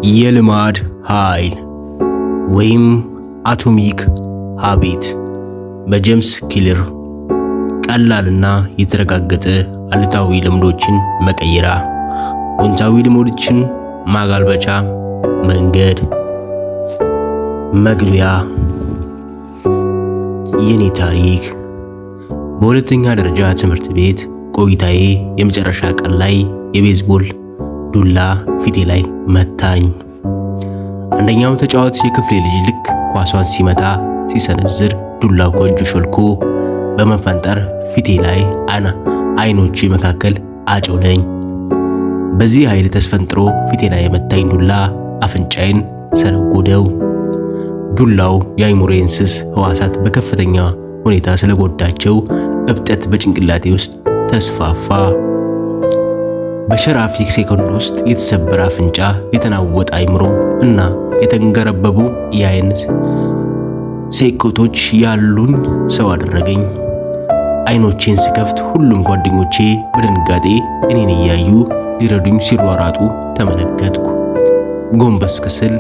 የልማድ ኃይል ወይም Atomic Habit በጄምስ ክሊር። ቀላልና የተረጋገጠ አሉታዊ ልምዶችን መቀየሪያ፣ አዎንታዊ ልምዶችን ማጎልበቻ መንገድ። መግቢያ። የኔ ታሪክ። በሁለተኛ ደረጃ ትምህርት ቤት ቆይታዬ የመጨረሻ ቀን ላይ የቤዝቦል ዱላ ፊቴ ላይ መታኝ። አንደኛው ተጫዋች የክፍሌ ልጅ ልክ ኳሷን ሲመታ ሲሰነዝር ዱላው ከእጁ ሾልኮ በመፈንጠር ፊቴ ላይ አይኖቼ መካከል አጮለኝ። በዚህ ኃይል ተስፈንጥሮ ፊቴ ላይ የመታኝ ዱላ አፍንጫዬን ሰረጎደው። ዱላው የአይምሮዬን ስስ ህዋሳት በከፍተኛ ሁኔታ ስለጎዳቸው እብጠት በጭንቅላቴ ውስጥ ተስፋፋ። በሸራፊ ሴኮንድ ውስጥ የተሰበረ አፍንጫ፣ የተናወጠ አይምሮ እና የተንገረበቡ የአይን ሶኬቶች ያሉኝ ሰው አደረገኝ። አይኖቼን ስከፍት ሁሉም ጓደኞቼ በድንጋጤ እኔን እያዩ ሊረዱኝ ሲሯራጡ ተመለከትኩ። ጎንበስ ስል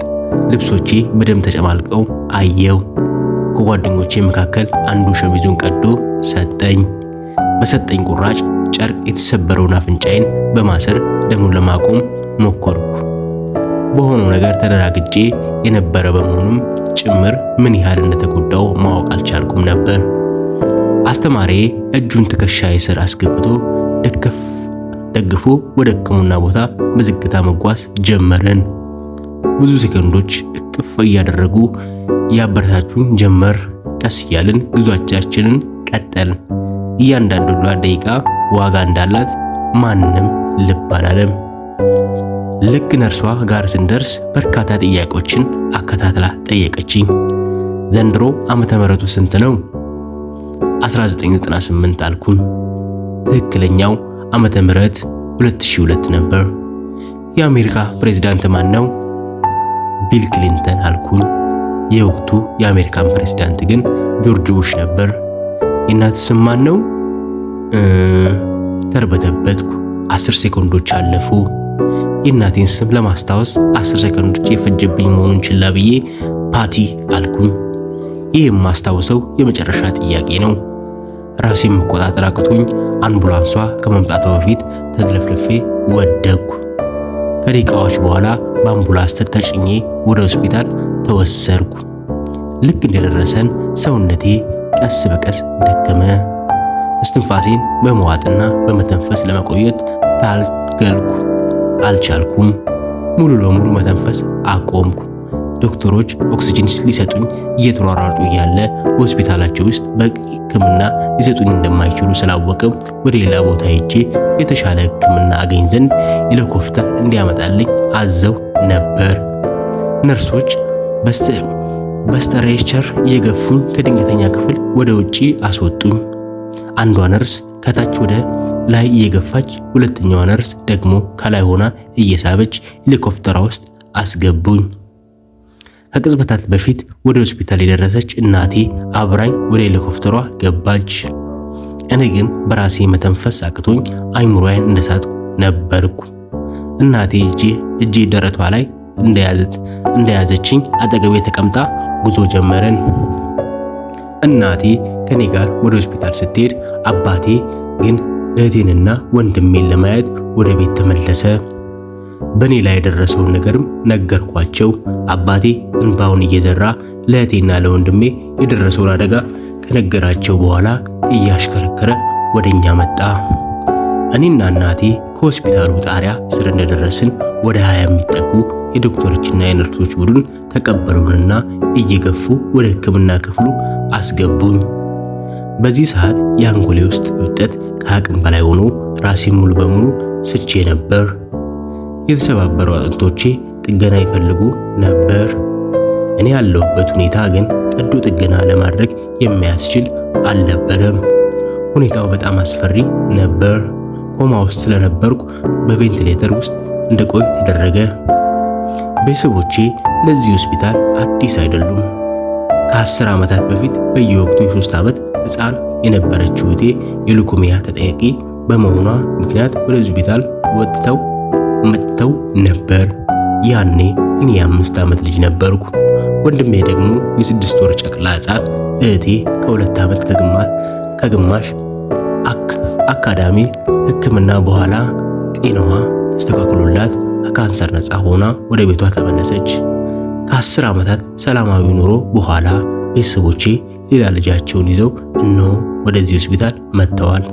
ልብሶቼ በደም ተጨማልቀው አየው። ከጓደኞቼ መካከል አንዱ ሸሚዙን ቀዶ ሰጠኝ። በሰጠኝ ቁራጭ ጨርቅ የተሰበረውን አፍንጫዬን በማሰር ደሙን ለማቆም ሞከርኩ። በሆነው ነገር ተደናግጬ የነበረ በመሆኑም ጭምር ምን ያህል እንደተጎዳው ማወቅ አልቻልኩም ነበር። አስተማሪዬ እጁን ትከሻዬ ስር አስገብቶ ደግፎ ወደ ሕክምና ቦታ በዝግታ መጓዝ ጀመርን። ብዙ ሴኮንዶች እቅፍ እያደረጉ ያበረታቱኝ ጀመር። ቀስ እያልን ጉዟችንን ቀጠልን። እያንዳንዱ ደቂቃ ዋጋ እንዳላት ማንም ልብ አላለም። ልክ ነርሷ ጋር ስንደርስ በርካታ ጥያቄዎችን አከታትላ ጠየቀችኝ። ዘንድሮ ዓመተ ምህረቱ ስንት ነው? 1998 አልኩኝ። ትክክለኛው ዓመተ ምህረት 2002 ነበር። የአሜሪካ ፕሬዝዳንት ማን ነው? ቢል ክሊንተን አልኩኝ። የወቅቱ የአሜሪካን ፕሬዝዳንት ግን ጆርጅ ቡሽ ነበር። የእናት ስም ማን ነው? ተርበተበትኩ። 10 ሴኮንዶች አለፉ። የእናቴን ስም ለማስታወስ 10 ሴኮንዶች የፈጀብኝ መሆኑን ችላ ብዬ ፓቲ አልኩኝ። ይህ የማስታውሰው የመጨረሻ ጥያቄ ነው። ራሴን መቆጣጠር አቅቶኝ አምቡላንሷ ከመምጣቷ በፊት ተዝለፍልፌ ወደቅኩ። ከደቂቃዎች በኋላ በአምቡላንስ ተጭኜ ወደ ሆስፒታል ተወሰድኩ። ልክ እንደደረሰን ሰውነቴ ቀስ በቀስ ደከመ። እስትንፋሴን በመዋጥና በመተንፈስ ለመቆየት ታገልኩ፣ አልቻልኩም። ሙሉ ለሙሉ መተንፈስ አቆምኩ። ዶክተሮች ኦክሲጅን ሊሰጡኝ እየተሯሯጡ እያለ በሆስፒታላቸው ውስጥ በቂ ሕክምና ሊሰጡኝ እንደማይችሉ ስላወቅም ወደ ሌላ ቦታ ሄጄ የተሻለ ሕክምና አገኝ ዘንድ ሄሊኮፕተር እንዲያመጣልኝ አዘው ነበር። ነርሶች በ stretcher እየገፉኝ ከድንገተኛ ክፍል ወደ ውጪ አስወጡኝ። አንዷ ነርስ ከታች ወደ ላይ እየገፋች፣ ሁለተኛዋ ነርስ ደግሞ ከላይ ሆና እየሳበች ሄሊኮፕተሯ ውስጥ አስገቡኝ። ከቅጽበታት በፊት ወደ ሆስፒታል የደረሰች እናቴ አብራኝ ወደ ሄሊኮፕተሯ ገባች። እኔ ግን በራሴ መተንፈስ አቅቶኝ አይምሮዬን እንደሳትኩ ነበርኩ። እናቴ እጄ ደረቷ ላይ እንደያዘችኝ አጠገቤ ተቀምጣ ጉዞ ጀመርን። እናቴ ከኔ ጋር ወደ ሆስፒታል ስትሄድ አባቴ ግን እህቴንና ወንድሜን ለማየት ወደ ቤት ተመለሰ። በእኔ ላይ የደረሰውን ነገርም ነገርኳቸው። አባቴ እንባውን እየዘራ ለእህቴና ለወንድሜ የደረሰውን አደጋ ከነገራቸው በኋላ እያሽከረከረ ወደኛ መጣ። እኔና እናቴ ከሆስፒታሉ ጣሪያ ስር እንደደረስን ወደ 20 የሚጠጉ የዶክተሮችና የነርሶች ቡድን ተቀበሉንና እየገፉ ወደ ሕክምና ክፍሉ አስገቡኝ። በዚህ ሰዓት የአንጎሌ ውስጥ እብጠት ከአቅም በላይ ሆኖ ራሴን ሙሉ በሙሉ ስቼ ነበር። የተሰባበሩ አጥንቶቼ ጥገና ይፈልጉ ነበር። እኔ ያለሁበት ሁኔታ ግን ቀዶ ጥገና ለማድረግ የሚያስችል አልነበረም። ሁኔታው በጣም አስፈሪ ነበር። ኮማ ውስጥ ስለነበርኩ በቬንቲሌተር ውስጥ እንድቆይ ተደረገ። ቤተሰቦቼ ለዚህ ሆስፒታል አዲስ አይደሉም። ከ10 ዓመታት በፊት በየወቅቱ የ3 ዓመት ሕፃን የነበረችው እህቴ የ leukemia ተጠቂ በመሆኗ ምክንያት ወደ ሆስፒታል ወጥተው መጥተው ነበር። ያኔ እኔ የ5 ዓመት ልጅ ነበርኩ። ወንድሜ ደግሞ የ6 ወር ጨቅላ ሕፃን። እህቴ ከ2 ዓመት ከግማሽ አካዳሚ ሕክምና በኋላ ጤናዋ ተስተካክሎላት ከካንሰር ነፃ ሆና ወደ ቤቷ ተመለሰች። ከ10 ዓመታት ሰላማዊ ኑሮ በኋላ ቤተሰቦቼ ሌላ ልጃቸውን ይዘው እነሆ ወደዚህ ሆስፒታል መጥተዋል።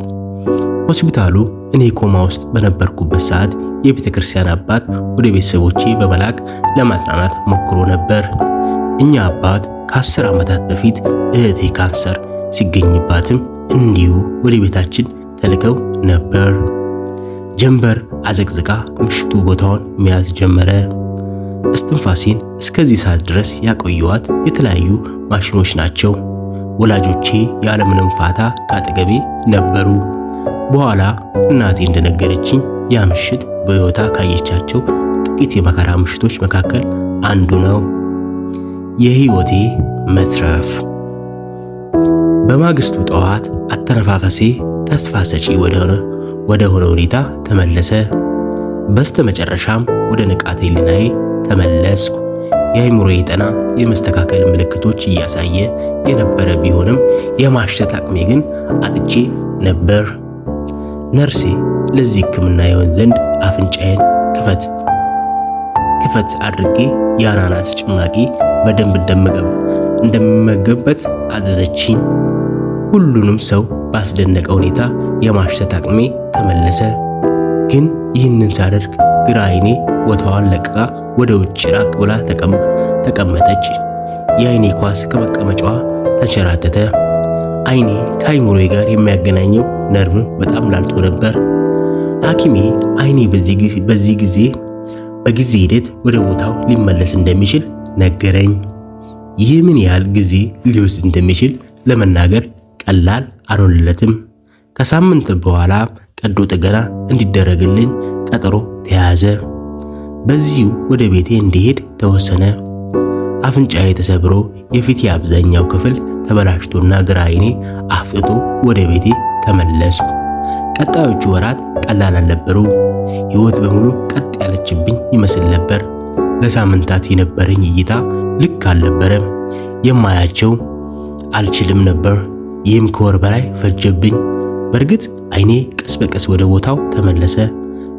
ሆስፒታሉ እኔ ኮማ ውስጥ በነበርኩበት ሰዓት የቤተ ክርስቲያን አባት ወደ ቤተሰቦቼ በመላክ ለማጽናናት ሞክሮ ነበር። እኚህ አባት ከ10 ዓመታት በፊት እህቴ ካንሰር ሲገኝባትም እንዲሁ ወደ ቤታችን ተልከው ነበር። ጀንበር አዘቅዝቃ ምሽቱ ቦታውን መያዝ ጀመረ። እስትንፋሴን እስከዚህ ሰዓት ድረስ ያቆየዋት የተለያዩ ማሽኖች ናቸው። ወላጆቼ ያለምንም ፋታ ካጠገቤ ነበሩ። በኋላ እናቴ እንደነገረችኝ ያ ምሽት በሕይወቷ ካየቻቸው ጥቂት የመከራ ምሽቶች መካከል አንዱ ነው። የሕይወቴ መትረፍ። በማግስቱ ጠዋት አተነፋፈሴ ተስፋ ሰጪ ወደ ሆነ ሁኔታ ተመለሰ። በስተመጨረሻም ወደ ንቃተ ህሊናዬ ተመለስኩ። የአእምሮዬ ጤና የመስተካከል ምልክቶች እያሳየ የነበረ ቢሆንም የማሽተት አቅሜ ግን አጥቼ ነበር። ነርሴ ለዚህ ሕክምና ይሆን ዘንድ አፍንጫዬን ክፈት ክፈት አድርጌ የአናናስ ጭማቂ በደንብ እንደምመገብበት አዘዘችኝ። ሁሉንም ሰው ባስደነቀ ሁኔታ የማሽተት አቅሜ ተመለሰ። ግን ይህንን ሳደርግ ግራ አይኔ ቦታዋን ለቅቃ ወደ ውጭ ራቅ ብላ ተቀመጠች። የአይኔ ኳስ ከመቀመጫዋ ተንሸራተተ። አይኔ ከአይምሮዬ ጋር የሚያገናኘው ነርቭ በጣም ላልቶ ነበር። ሐኪሜ አይኔ በዚህ ጊዜ በጊዜ ሂደት ወደ ቦታው ሊመለስ እንደሚችል ነገረኝ። ይህ ምን ያህል ጊዜ ሊወስድ እንደሚችል ለመናገር ቀላል አልሆነለትም። ከሳምንት በኋላ ቀዶ ጥገና እንዲደረግልኝ ቀጠሮ ተያዘ። በዚሁ ወደ ቤቴ እንዲሄድ ተወሰነ። አፍንጫዬ ተሰብሮ፣ የፊቴ አብዛኛው ክፍል ተበላሽቶና ግራ አይኔ አፍጥጦ ወደ ቤቴ ተመለስኩ። ቀጣዮቹ ወራት ቀላል አልነበሩም። ሕይወት በሙሉ ቀጥ ያለችብኝ ይመስል ነበር። ለሳምንታት የነበረኝ እይታ ልክ አልነበረም። የማያቸው አልችልም ነበር። ይህም ከወር በላይ ፈጀብኝ። በእርግጥ አይኔ ቀስ በቀስ ወደ ቦታው ተመለሰ።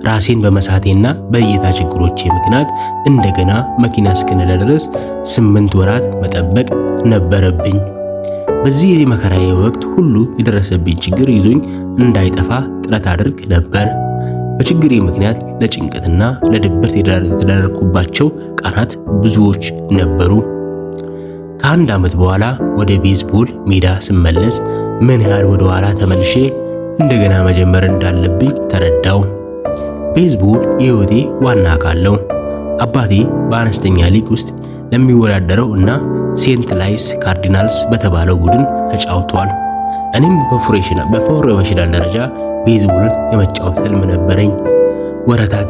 ራሴን በመሳቴና በእይታ ችግሮቼ ምክንያት እንደገና መኪና እስክነዳ ድረስ 8 ወራት መጠበቅ ነበረብኝ። በዚህ የመከራዬ ወቅት ሁሉ የደረሰብኝ ችግር ይዞኝ እንዳይጠፋ ጥረት አድርግ ነበር። በችግሬ ምክንያት ለጭንቀትና ለድብርት የተዳረግኩባቸው ቀናት ብዙዎች ነበሩ። ከአንድ ዓመት በኋላ ወደ ቤዝቦል ሜዳ ስመለስ ምን ያህል ወደ ኋላ ተመልሼ እንደገና መጀመር እንዳለብኝ ተረዳሁ። ቤዝቦል የሕይወቴ ዋና አካል ነው። አባቴ በአነስተኛ ሊግ ውስጥ ለሚወዳደረው እና ሴንት ሉዊስ ካርዲናልስ በተባለው ቡድን ተጫውቷል። እኔም በ professional ደረጃ ቤዝቦልን የመጫወት ህልም ነበረኝ። ወራታት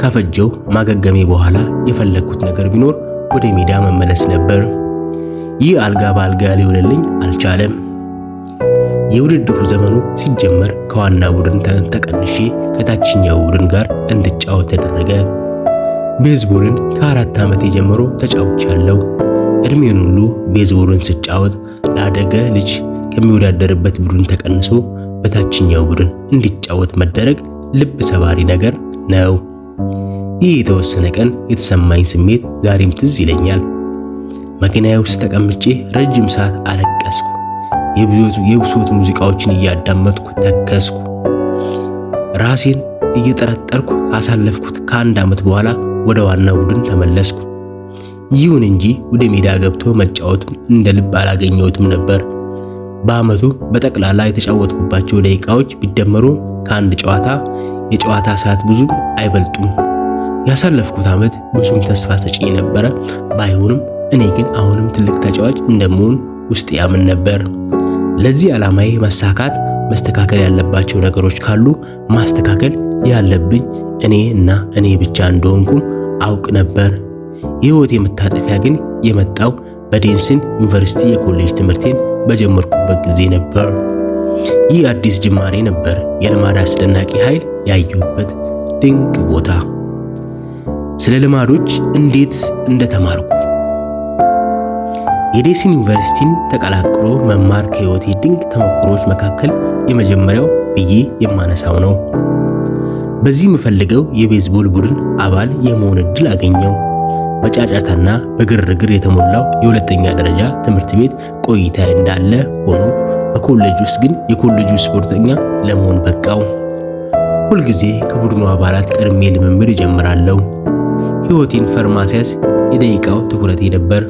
ከፈጀው ማገገሜ በኋላ የፈለግኩት ነገር ቢኖር ወደ ሜዳ መመለስ ነበር። ይህ አልጋ በአልጋ ሊሆንልኝ አልቻለም። የውድድሩ ዘመኑ ሲጀመር ከዋና ቡድን ተቀንሼ ከታችኛው ቡድን ጋር እንድጫወት ተደረገ። ቤዝቦልን ከ4 ዓመቴ ጀምሮ ተጫውቻለሁ። እድሜን ሁሉ ቤዝቦልን ስጫወት ላደገ ልጅ ከሚወዳደርበት ቡድን ተቀንሶ በታችኛው ቡድን እንዲጫወት መደረግ ልብ ሰባሪ ነገር ነው። ይህ የተወሰነ ቀን የተሰማኝ ስሜት ዛሬም ትዝ ይለኛል። መኪናዬ ውስጥ ተቀምጬ ረጅም ሰዓት አለቀስኩ። የብሶት ሙዚቃዎችን እያዳመጥኩ ተከዝኩ። ራሴን እየጠረጠርኩ ካሳለፍኩት ከአንድ ዓመት በኋላ ወደ ዋና ቡድን ተመለስኩ። ይሁን እንጂ ወደ ሜዳ ገብቶ መጫወቱን እንደ ልብ አላገኘሁትም ነበር። በዓመቱ በጠቅላላ የተጫወትኩባቸው ደቂቃዎች ቢደመሩ ከአንድ ጨዋታ የጨዋታ ሰዓት ብዙም አይበልጡም። ያሳለፍኩት ዓመት ብዙም ተስፋ ሰጪ የነበረ ባይሆንም እኔ ግን አሁንም ትልቅ ተጫዋች እንደምሆን ውስጤ ያምን ነበር። ለዚህ ዓላማዬ መሳካት መስተካከል ያለባቸው ነገሮች ካሉ ማስተካከል ያለብኝ እኔ እና እኔ ብቻ እንደሆንኩም አውቅ ነበር። የህይወቴ መታጠፊያ ግን የመጣው በዴንስን ዩኒቨርሲቲ የኮሌጅ ትምህርቴን በጀመርኩበት ጊዜ ነበር። ይህ አዲስ ጅማሬ ነበር፣ የልማድ አስደናቂ ኃይል ያየሁበት ድንቅ ቦታ። ስለ ልማዶች እንዴት እንደተማርኩ። የዴሲን ዩኒቨርሲቲን ተቀላቅሎ መማር ከህይወቴ ድንቅ ተሞክሮዎች መካከል የመጀመሪያው ብዬ የማነሳው ነው። በዚህ የምፈልገው የቤዝቦል ቡድን አባል የመሆን እድል አገኘው። በጫጫታና በግርግር የተሞላው የሁለተኛ ደረጃ ትምህርት ቤት ቆይታ እንዳለ ሆኖ በኮሌጅ ውስጥ ግን የኮሌጁ ስፖርተኛ ለመሆን በቃው። ሁልጊዜ ከቡድኑ አባላት ቀድሜ ልምምድ እጀምራለሁ። ሕይወቴን ፈር ማስያዝ የደቂቃው ትኩረቴ ነበር።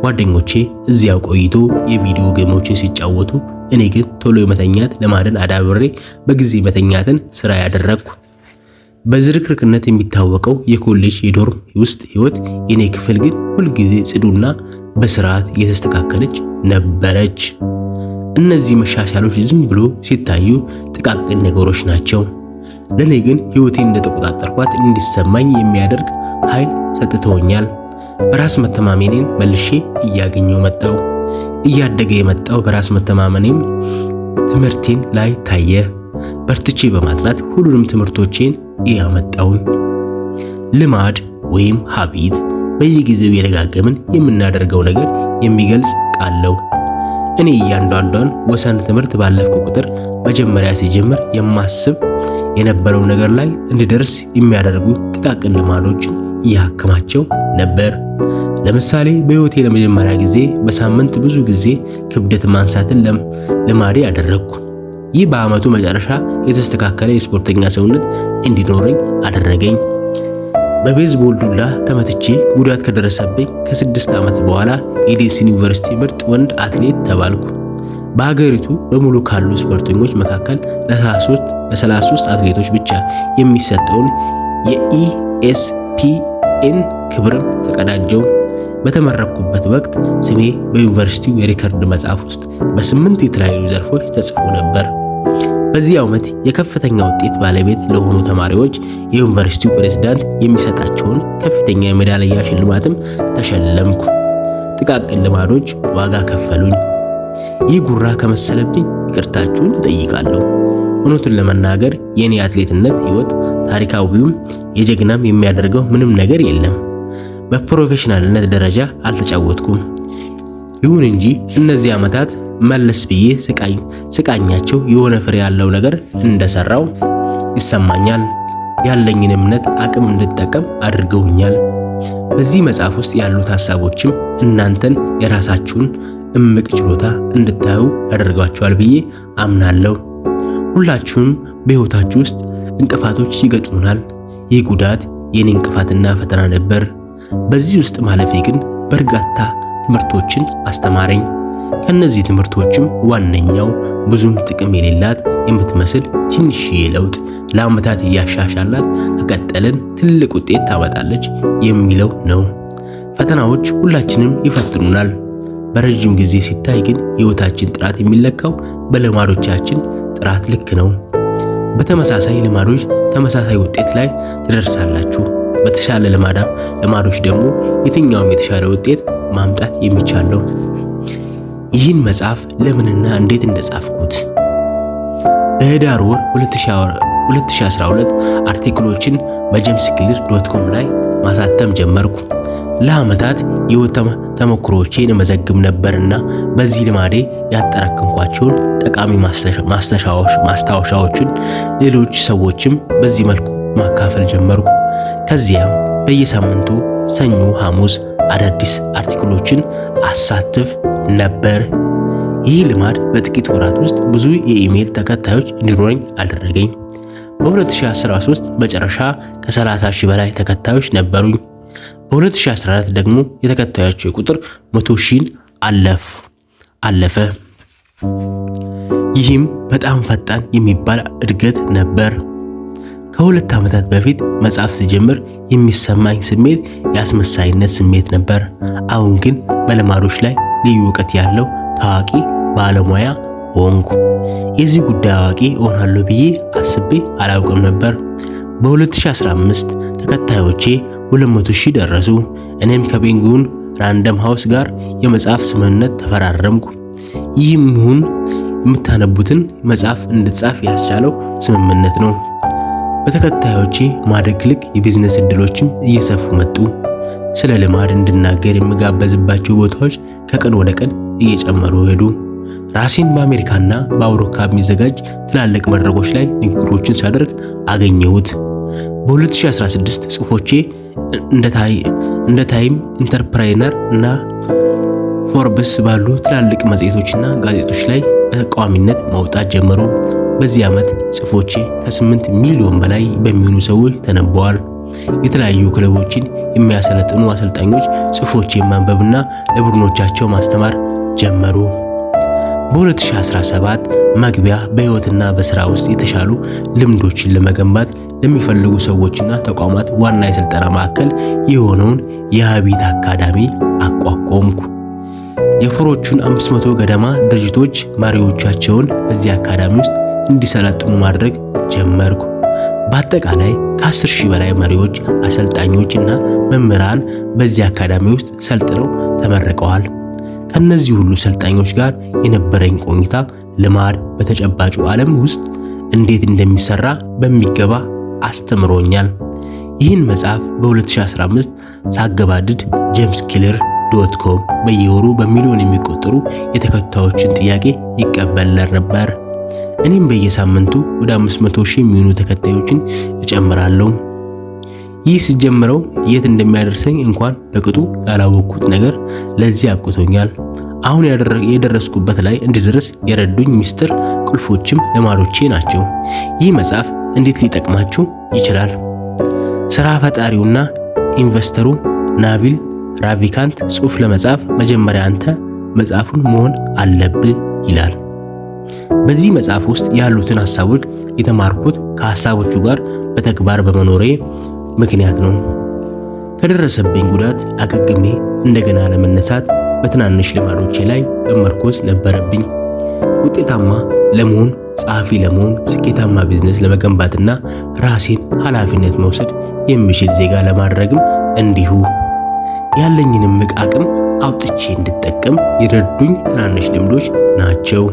ጓደኞቼ እዚያው ቆይቶ የቪዲዮ ጌሞችን ሲጫወቱ፣ እኔ ግን ቶሎ የመተኛት ልማድን አዳብሬ በጊዜ መተኛትን ስራ ያደረግኩ። በዝርክርክነት የሚታወቀው የኮሌጅ የ dorm ውስጥ ህይወት፣ የኔ ክፍል ግን ሁልጊዜ ጽዱና በስርዓት የተስተካከለች ነበረች። እነዚህ መሻሻሎች ዝም ብሎ ሲታዩ ጥቃቅን ነገሮች ናቸው። ለኔ ግን ህይወቴን እንደተቆጣጠርኳት እንዲሰማኝ የሚያደርግ ኃይል ሰጥተውኛል። በራስ መተማመኔን መልሼ እያገኘው መጣው። እያደገ የመጣው በራስ መተማመኔም ትምህርቴን ላይ ታየ። በርትቼ በማጥናት ሁሉንም ትምህርቶቼን ያመጣውን። ልማድ ወይም habit በየጊዜው የደጋገምን የምናደርገው ነገር የሚገልጽ ቃል ነው። እኔ እያንዳንዷን ወሰን ትምህርት ባለፍኩ ቁጥር መጀመሪያ ሲጀምር የማስብ የነበረው ነገር ላይ እንድደርስ የሚያደርጉ ጥቃቅን ልማዶችን እያከማቸው ነበር። ለምሳሌ በሕይወቴ ለመጀመሪያ ጊዜ በሳምንት ብዙ ጊዜ ክብደት ማንሳትን ልማዴ አደረግኩ። ይህ በዓመቱ መጨረሻ የተስተካከለ የስፖርተኛ ሰውነት እንዲኖረኝ አደረገኝ። በቤዝቦል ዱላ ተመትቼ ጉዳት ከደረሰብኝ ከ6 ዓመት በኋላ የዴንሰን ዩኒቨርሲቲ ምርጥ ወንድ አትሌት ተባልኩ። በሀገሪቱ በሙሉ ካሉ ስፖርተኞች መካከል ለ33 አትሌቶች ብቻ የሚሰጠውን የ ESPN ክብርም ተቀዳጀው። በተመረቅኩበት ወቅት ስሜ በዩኒቨርሲቲው የሪከርድ መጽሐፍ ውስጥ በስምንት የተለያዩ ዘርፎች ተጽፎ ነበር። በዚህ ዓመት የከፍተኛ ውጤት ባለቤት ለሆኑ ተማሪዎች የዩኒቨርሲቲው ፕሬዝዳንት የሚሰጣቸውን ከፍተኛ የሜዳሊያ ሽልማትም ተሸለምኩ። ጥቃቅን ልማዶች ዋጋ ከፈሉኝ። ይህ ጉራ ከመሰለብኝ ይቅርታችሁን እጠይቃለሁ። እውነቱን ለመናገር የኔ አትሌትነት ህይወት ታሪካዊውም የጀግናም የሚያደርገው ምንም ነገር የለም። በፕሮፌሽናልነት ደረጃ አልተጫወትኩም። ይሁን እንጂ እነዚህ ዓመታት መለስ ብዬ ስቃኛቸው የሆነ ፍሬ ያለው ነገር እንደሰራው ይሰማኛል። ያለኝን እምነት አቅም እንድጠቀም አድርገውኛል። በዚህ መጽሐፍ ውስጥ ያሉት ሐሳቦችም እናንተን የራሳችሁን እምቅ ችሎታ እንድታዩ ያደርጋችኋል ብዬ አምናለሁ። ሁላችሁም በሕይወታችሁ ውስጥ እንቅፋቶች ይገጥሙናል። ይህ ጉዳት የኔ እንቅፋትና ፈተና ነበር። በዚህ ውስጥ ማለፌ ግን በርካታ ትምህርቶችን አስተማረኝ። ከነዚህ ትምህርቶችም ዋነኛው ብዙም ጥቅም የሌላት የምትመስል ትንሽዬ ለውጥ ለዓመታት እያሻሻላት ከቀጠልን ትልቅ ውጤት ታመጣለች የሚለው ነው። ፈተናዎች ሁላችንም ይፈትኑናል። በረጅም ጊዜ ሲታይ ግን የሕይወታችን ጥራት የሚለካው በልማዶቻችን ጥራት ልክ ነው። በተመሳሳይ ልማዶች ተመሳሳይ ውጤት ላይ ትደርሳላችሁ። በተሻለ ልማዶች ደግሞ የትኛውም የተሻለ ውጤት ማምጣት የሚቻል ነው። ይህን መጽሐፍ ለምንና እንዴት እንደጻፍኩት። በህዳር ወር 2012 article ኦችን በ jamesclear.com ላይ ማሳተም ጀመርኩ። ለዓመታት የህይወት ተሞክሮዎቼን እመዘግብ ነበርና በዚህ ልማዴ ያጠራቀምኳቸውን ጠቃሚ ማስታወሻዎችን ሌሎች ሰዎችም በዚህ መልኩ ማካፈል ጀመርኩ። ከዚያም በየሳምንቱ ሰኞ፣ ሐሙስ አዳዲስ article ኦችን አሳትፍ ነበር። ይህ ልማድ በጥቂት ወራት ውስጥ ብዙ የኢሜይል ተከታዮች እንዲኖረኝ አደረገኝ። በ2013 መጨረሻ ከ30 ሺህ በላይ ተከታዮች ነበሩኝ። በ2014 ደግሞ የተከታዮች ቁጥር 100 ሺህን አለፈ። ይህም በጣም ፈጣን የሚባል እድገት ነበር። ከ2 ዓመታት በፊት መጻፍ ስጀምር የሚሰማኝ ስሜት የአስመሳይነት ስሜት ነበር። አሁን ግን በልማዶች ላይ ልዩ እውቀት ያለው ታዋቂ ባለሙያ ሆንኩ። የዚህ ጉዳይ አዋቂ እሆናለሁ ብዬ አስቤ አላውቅም ነበር። በ2015 ተከታዮቼ 200 ሺህ ደረሱ። እኔም ከ Penguin Random House ጋር የመጽሐፍ ስምምነት ተፈራረምኩ። ይህም ይሁን የምታነቡትን መጽሐፍ እንድጻፍ ያስቻለው ስምምነት ነው። በተከታዮቼ ማደግ ልክ የቢዝነስ እድሎችም እየሰፉ መጡ። ስለ ልማድ እንድናገር የምጋበዝባቸው ቦታዎች ከቀን ወደ ቀን እየጨመሩ ሄዱ። ራሴን በአሜሪካና በአውሮፓ የሚዘጋጅ ትላልቅ መድረኮች ላይ ንግግሮችን ሳደርግ አገኘሁት። በ2016 ጽሁፎቼ እንደ Time፣ Entrepreneur እና Forbes ባሉ ትላልቅ መጽሔቶችና ጋዜጦች ላይ በቋሚነት መውጣት ጀመሩ። በዚህ ዓመት ጽሁፎቼ ከ8 ሚሊዮን በላይ በሚሆኑ ሰዎች ተነበዋል። የተለያዩ ክለቦችን የሚያሰለጥኑ አሰልጣኞች ጽሁፎቼን ማንበብና ለቡድኖቻቸው ማስተማር ጀመሩ። በ2017 መግቢያ በህይወትና በስራ ውስጥ የተሻሉ ልምዶችን ለመገንባት ለሚፈልጉ ሰዎችና ተቋማት ዋና የስልጠና ማዕከል የሆነውን የ Habit Academy አቋቋምኩ። የ Fortune 500 ገደማ ድርጅቶች መሪዎቻቸውን በዚህ አካዳሚ ውስጥ እንዲሰለጥኑ ማድረግ ጀመርኩ። በአጠቃላይ ከ10 ሺህ በላይ መሪዎች፣ አሰልጣኞች እና መምህራን በዚህ አካዳሚ ውስጥ ሰልጥነው ተመርቀዋል። ከነዚህ ሁሉ ሰልጣኞች ጋር የነበረኝ ቆይታ ልማድ በተጨባጩ ዓለም ውስጥ እንዴት እንደሚሰራ በሚገባ አስተምሮኛል። ይህን መጽሐፍ በ2015 ሳገባድድ JamesClear.com በየወሩ በሚሊዮን የሚቆጠሩ የተከታዮችን ጥያቄ ይቀበል ነበር። እኔም በየሳምንቱ ወደ 500 ሺህ የሚሆኑ ተከታዮችን እጨምራለሁ። ይህ ስጀምረው የት እንደሚያደርሰኝ እንኳን በቅጡ ያላወቅኩት ነገር ለዚህ አብቅቶኛል። አሁን የደረስኩበት ላይ እንድደርስ የረዱኝ ሚስጥር ቁልፎችም ልማዶቼ ናቸው። ይህ መጽሐፍ እንዴት ሊጠቅማችሁ ይችላል? ስራ ፈጣሪውና ኢንቨስተሩ ናቪል ራቪካንት ጽሑፍ ለመጻፍ መጀመሪያ አንተ መጽሐፉን መሆን አለብህ ይላል። በዚህ መጽሐፍ ውስጥ ያሉትን ሐሳቦች የተማርኩት ከሐሳቦቹ ጋር በተግባር በመኖሬ ምክንያት ነው። ከደረሰብኝ ጉዳት አገግሜ እንደገና ለመነሳት በትናንሽ ልማዶቼ ላይ መመርኮዝ ነበረብኝ። ውጤታማ ለመሆን፣ ጸሐፊ ለመሆን፣ ስኬታማ ቢዝነስ ለመገንባትና ራሴን ኃላፊነት መውሰድ የሚችል ዜጋ ለማድረግም እንዲሁ ያለኝን እምቅ አቅም አውጥቼ እንድጠቀም የረዱኝ ትናንሽ ልምዶች ናቸው።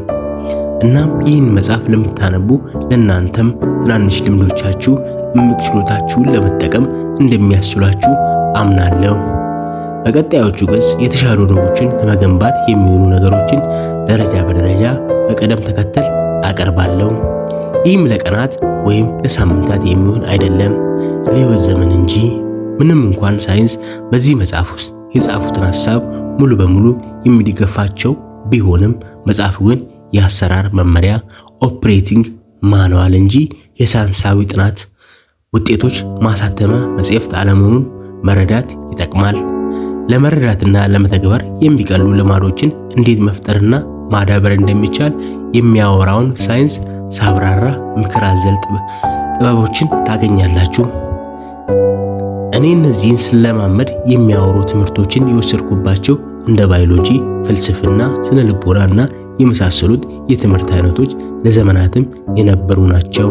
እናም ይህን መጽሐፍ ለምታነቡ ለእናንተም ትናንሽ ልምዶቻችሁ እምቅ ችሎታችሁን ለመጠቀም እንደሚያስችሏችሁ አምናለሁ። በቀጣዮቹ ገጽ የተሻሉ ንቦችን ለመገንባት የሚሆኑ ነገሮችን ደረጃ በደረጃ በቅደም ተከተል አቀርባለሁ። ይህም ለቀናት ወይም ለሳምንታት የሚሆን አይደለም፣ ለሕይወት ዘመን እንጂ። ምንም እንኳን ሳይንስ በዚህ መጽሐፍ ውስጥ የጻፉትን ሐሳብ ሙሉ በሙሉ የሚደግፋቸው ቢሆንም፣ መጽሐፉ ግን የአሰራር መመሪያ operating manual እንጂ የሳይንሳዊ ጥናት ውጤቶች ማሳተሚያ መጽሐፍት አለመሆኑን መረዳት ይጠቅማል። ለመረዳትና ለመተግበር የሚቀሉ ልማዶችን እንዴት መፍጠርና ማዳበር እንደሚቻል የሚያወራውን ሳይንስ ሳብራራ ምክር አዘል ጥበቦችን ታገኛላችሁ። እኔ እነዚህን ስለማመድ የሚያወሩ ትምህርቶችን የወሰድኩባቸው እንደ ባዮሎጂ፣ ፍልስፍና፣ ስነ ልቦና እና የመሳሰሉት የትምህርት አይነቶች ለዘመናትም የነበሩ ናቸው።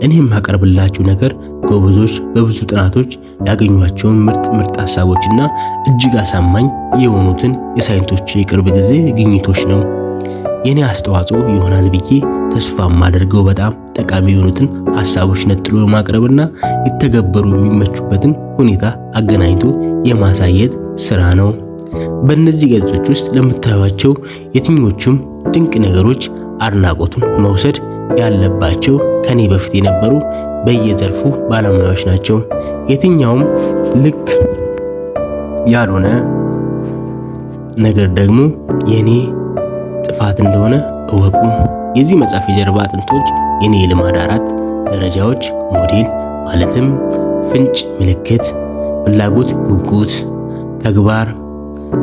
እኔ የማቀርብላችሁ ነገር ጎበዞች በብዙ ጥናቶች ያገኟቸውን ምርጥ ምርጥ ሐሳቦችና እጅግ አሳማኝ የሆኑትን የሳይንቲስቶች የቅርብ ጊዜ ግኝቶች ነው። የኔ አስተዋጽኦ ይሆናል ብዬ ተስፋ የማደርገው በጣም ጠቃሚ የሆኑትን ሐሳቦች ነጥሎ ማቅረብና ሊተገበሩ የሚመቹበትን ሁኔታ አገናኝቶ የማሳየት ስራ ነው። በእነዚህ ገጾች ውስጥ ለምታዩቸው የትኞቹም ድንቅ ነገሮች አድናቆቱን መውሰድ ያለባቸው ከኔ በፊት የነበሩ በየዘርፉ ባለሙያዎች ናቸው። የትኛውም ልክ ያልሆነ ነገር ደግሞ የኔ ጥፋት እንደሆነ እወቁ። የዚህ መጽሐፍ የጀርባ አጥንቶች የኔ የልማድ አራት ደረጃዎች ሞዴል ማለትም ፍንጭ፣ ምልክት፣ ፍላጎት፣ ጉጉት፣ ተግባር፣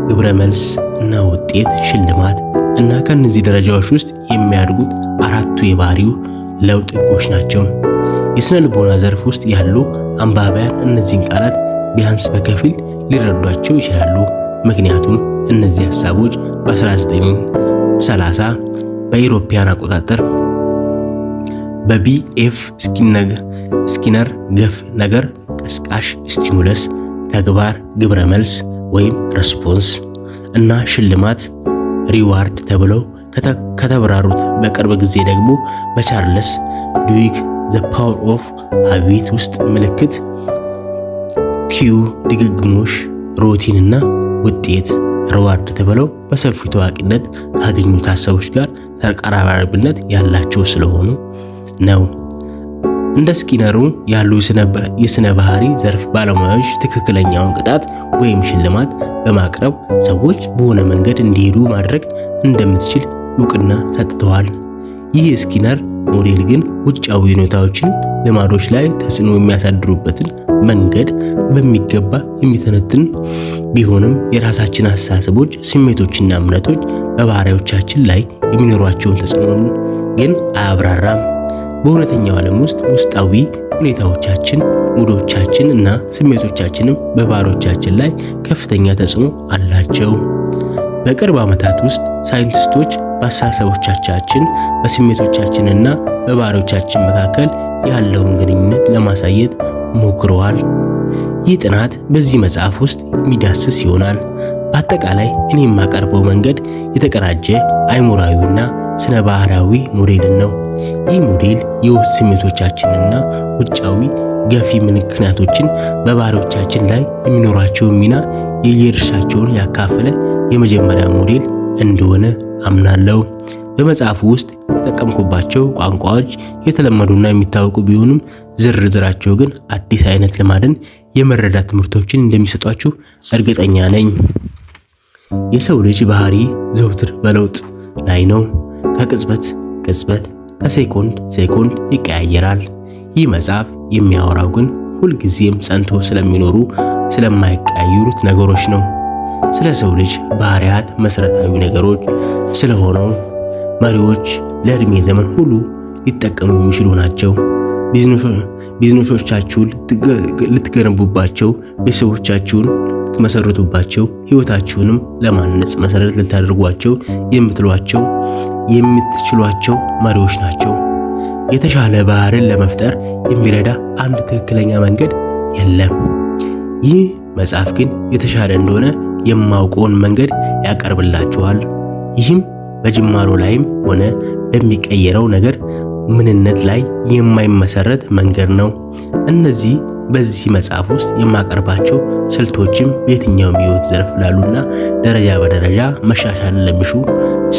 ግብረ መልስ እና ውጤት፣ ሽልማት እና ከነዚህ ደረጃዎች ውስጥ የሚያድጉት አራቱ የባህሪው ለውጥ ህጎች ናቸው። የስነ ልቦና ዘርፍ ውስጥ ያሉ አንባቢያን እነዚህን ቃላት ቢያንስ በከፊል ሊረዷቸው ይችላሉ። ምክንያቱም እነዚህ ሐሳቦች በ1930 በኢሮፒያን አቆጣጠር በ B.F. ስኪነር ገፍ ነገር ቀስቃሽ stimulus፣ ተግባር፣ ግብረ መልስ ወይም response እና ሽልማት reward ተብለው ከተብራሩት፣ በቅርብ ጊዜ ደግሞ በቻርለስ ዱሂግ The Power of Habit ውስጥ ምልክት፣ cue፣ ድግግሞሽ፣ routine እና ውጤት reward ተብለው በሰፊው ታዋቂነት ካገኙት ሀሳቦች ጋር ተቀራራቢነት ያላቸው ስለሆኑ ነው። እንደ ስኪነሩ ያሉ የስነ ባህሪ ዘርፍ ባለሙያዎች ትክክለኛውን ቅጣት ወይም ሽልማት በማቅረብ ሰዎች በሆነ መንገድ እንዲሄዱ ማድረግ እንደምትችል እውቅና ሰጥተዋል። ይህ የስኪነር ሞዴል ግን ውጫዊ ሁኔታዎችን ልማዶች ላይ ተጽዕኖ የሚያሳድሩበትን መንገድ በሚገባ የሚተነትን ቢሆንም የራሳችን አስተሳሰቦች፣ ስሜቶችና እምነቶች በባህሪዎቻችን ላይ የሚኖሯቸውን ተጽዕኖን ግን አያብራራም። በእውነተኛው ዓለም ውስጥ ውስጣዊ ሁኔታዎቻችን፣ ሙዶቻችን እና ስሜቶቻችንም በባህሪዎቻችን ላይ ከፍተኛ ተጽዕኖ አላቸው። በቅርብ ዓመታት ውስጥ ሳይንቲስቶች በአስተሳሰቦቻችን፣ በስሜቶቻችንና በባህሪዎቻችን መካከል ያለውን ግንኙነት ለማሳየት ሞክረዋል። ይህ ጥናት በዚህ መጽሐፍ ውስጥ የሚዳስስ ይሆናል። በአጠቃላይ እኔ የማቀርበው መንገድ የተቀናጀ አእምሯዊና ስነ ባህሪያዊ ሞዴልን ነው። ይህ ሞዴል የውስጥ ስሜቶቻችንና ውጫዊ ገፊ ምክንያቶችን በባህሪዎቻችን ላይ የሚኖራቸውን ሚና የየድርሻቸውን ያካፈለ የመጀመሪያ ሞዴል እንደሆነ አምናለሁ። በመጽሐፉ ውስጥ የተጠቀምኩባቸው ቋንቋዎች የተለመዱና የሚታወቁ ቢሆኑም ዝርዝራቸው ግን አዲስ አይነት ልማድን የመረዳት ትምህርቶችን እንደሚሰጧችሁ እርግጠኛ ነኝ። የሰው ልጅ ባህሪ ዘውትር በለውጥ ላይ ነው። ከቅጽበት ቅጽበት፣ ከሴኮንድ ሴኮንድ ይቀያየራል። ይህ መጽሐፍ የሚያወራው ግን ሁልጊዜም ጸንቶ ስለሚኖሩ ስለማይቀያየሩት ነገሮች ነው። ስለ ሰው ልጅ ባህሪያት መሰረታዊ ነገሮች ስለሆነው መሪዎች ለእድሜ ዘመን ሁሉ ሊጠቀሙ የሚችሉ ናቸው። ቢዝነሶቻችሁን ልትገነቡባቸው፣ ቤተሰቦቻችሁን ልትመሰርቱባቸው፣ ህይወታችሁንም ለማነጽ መሰረት ልታደርጓቸው የምትሏቸው የምትችሏቸው መሪዎች ናቸው። የተሻለ ባህርን ለመፍጠር የሚረዳ አንድ ትክክለኛ መንገድ የለም። ይህ መጽሐፍ ግን የተሻለ እንደሆነ የማውቀውን መንገድ ያቀርብላችኋል። ይህም በጅማሮ ላይም ሆነ በሚቀየረው ነገር ምንነት ላይ የማይመሰረት መንገድ ነው። እነዚህ በዚህ መጽሐፍ ውስጥ የማቀርባቸው ስልቶችም በየትኛውም የህይወት ዘርፍ ላሉና ደረጃ በደረጃ መሻሻል ለሚሹ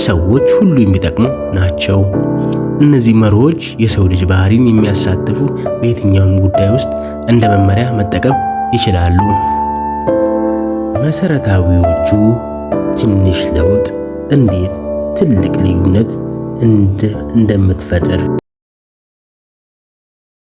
ሰዎች ሁሉ የሚጠቅሙ ናቸው። እነዚህ መርሆች የሰው ልጅ ባህሪን የሚያሳትፉ በየትኛውም ጉዳይ ውስጥ እንደ መመሪያ መጠቀም ይችላሉ። መሰረታዊዎቹ ትንሽ ለውጥ እንዴት ትልቅ ልዩነት እንደምትፈጥር።